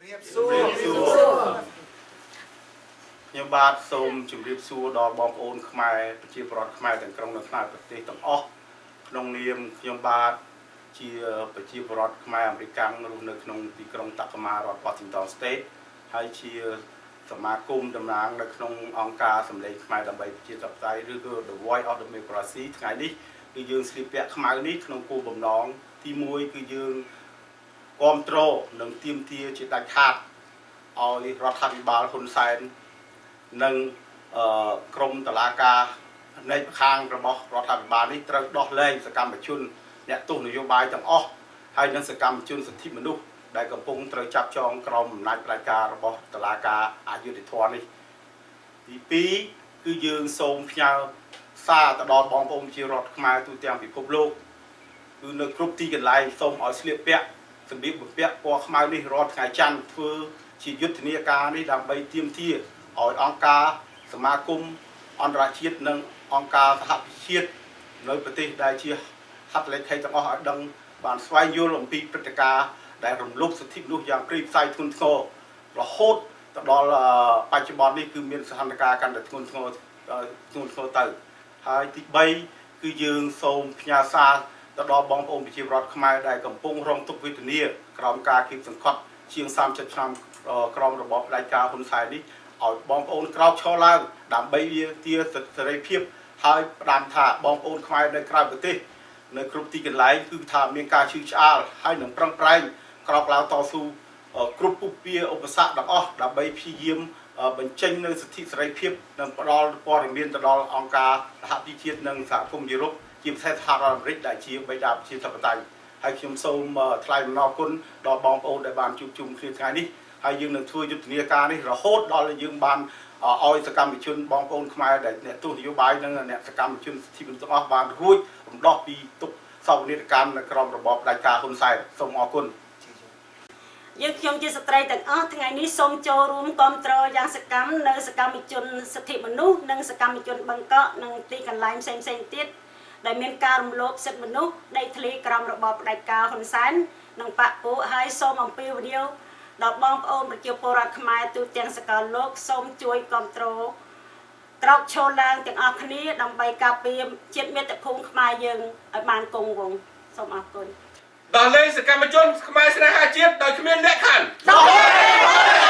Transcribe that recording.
រាបសួរ ខ្ញុំបាទសូមជម្រាបសួរដល់បងប្អូនខ្មែរប្រជាពលរដ្ឋខ្មែរទាំងក្នុងនិងក្រៅប្រទេសទាំងអស់ក្នុងនាមខ្ញុំបាទជាប្រជាពលរដ្ឋខ្មែរអាមេរិកាំងរស់នៅក្នុងទីក្រុងតាកម៉ារដ្ឋ Washington State ហើយជាសមាគមតំណាងនៅក្នុងអង្គការសម្លេងខ្មែរដើម្បីប្រជាធិបតេយ្យឬក៏ The Voice of Democracy ថ្ងៃនេះគឺយើងស្លៀកពាក់ខ្មៅនេះក្នុងគោលបំណងទី1គឺយើងគ្រប់គ្រងនិងទាមទារជាដាច់ខាតឲ្យរដ្ឋាភិបាលហ៊ុនសែន និងអឺក្រមតឡាការនៃខាងរបស់រដ្ឋាភិបាលនេះត្រូវដោះលែងសកម្មជនអ្នកទោសនយោបាយទាំងអស់ហើយនិងសកម្មជនសិទ្ធិមនុស្សដែលកំពុងត្រូវចាប់ចងក្រោមអំណាចផ្ដាច់ការរបស់តឡាការអយុត្តិធម៌នេះទី2គឺយើងសូមផ្ញើសារទៅដល់បងប្អូនជារដ្ឋខ្មែរទូទាំងពិភពលោកគឺនៅគ្រប់ទីកន្លែងសូមឲ្យស្លៀកពាក់សម្លៀកបំពាក់ពណ៌ខ្មៅនេះរាល់ថ្ងៃច័ន្ទធ្វើជាយុទ្ធនាការនេះដើម្បីទាមទារ ឲ្យអង្គការសមាគមអន្តរជាតិនិងអង្គការសហប្រជាជាតិនៅប្រទេសដែលជាហត្ថលេខីទាំងអស់ឲ្យដឹងបានស្វែងយល់អំពីព្រឹត្តិការណ៍ដែលរំលោភសិទ្ធិមនុស្សយ៉ាងព្រៃផ្សៃធ្ងន់ធ្ងររហូតទៅដល់បច្ចុប្បន្ននេះគឺមានស្ថានភាពកាន់តែធ្ងន់ធ្ងរធ្ងន់ធ្ងរទៅហើយទី3គឺយើងសូមផ្ញើសារទៅដល់បងប្អូនប្រជាពលរដ្ឋខ្មែរដែលកំពុងរងទុក្ខវេទនាក្រោមការគៀបសង្កត់ជាង30ឆ្នាំក្រោមរបបផ្ដាច់ការហ៊ុនសែននេះ ឲ្យបងប្អូនក្រោកឈរឡើងដើម្បីវាទាសិទ្ធិសេរីភាពហើយផ្ដាំថាបងប្អូនខ្មែរនៅក្រៅប្រទេសនៅគ្រប់ទីកន្លែងគឺថាមានការឈឺឆ្អាលហើយនឹងប្រឹងប្រែងក្រោកឡើងតស៊ូគ្រប់ពុះពៀឧបសគ្គទាំងអស់ដើម្បីព្យាយាមបញ្ចេញនៅសិទ្ធិសេរីភាពនិងផ្ដល់ព័ត៌មានទៅដល់អង្គការសហប្រជាជាតិនិងសហគមន៍យុរ៉ុបជាពិសេសសហរដ្ឋអាមេរិកដែលជាបិតាប្រជាធិបតេយ្យហើយខ្ញុំសូមថ្លែងអំណរគុណដល់បងប្អូនដែលបានជួបជុំគ្នាថ្ងៃនេះហើយយើងនឹងធ្វើយុទ្ធនាការនេះរហូតដល់យើងបានឲ្យសកម្មជនបងប្អូនខ្មែរដែលអ្នកទស្សនយោបាយនិងអ្នកសកម្មជនសិទ្ធិមនុស្សទាំងអស់បានរួចរំដោះពីទុក្ខសោកនាដកម្មនៅក្រោមរបបផ្ដាច់ការហ៊ុនសែនសូមអរគុណ យើងខ្ញុំជាស្ត្រីទាំងអស់ថ្ងៃនេះសូមចូលរួមគាំទ្រយ៉ាងសកម្មនៅសកម្មជនសិទ្ធិមនុស្សនិងសកម្មជនបឹងកក់និងទីកន្លែងផ្សេងផ្សេងៗទៀតដែលមានការរំលោភសិទ្ធិមនុស្សដីធ្លីក្រោមរបបផ្ដាច់ការហ៊ុនសែននិងបក្សពួកហើយសូមអំពាវនាវដល់បងប្អូនប្រជាពលរដ្ឋខ្មែរទូទាំងសកលលោកសូមជួយគាំទ្រក្រោកឈរឡើងទាំងអស់គ្នាដើម្បីការពារជាតិមាតុភូមិខ្មែរយើងឲ្យបានគង់វង្សសូមអរគុណ ដោះលែងសកម្មជនខ្មែរស្នេហាជាតិដោយគ្មានលក្ខខណ្ឌ ដោះលែង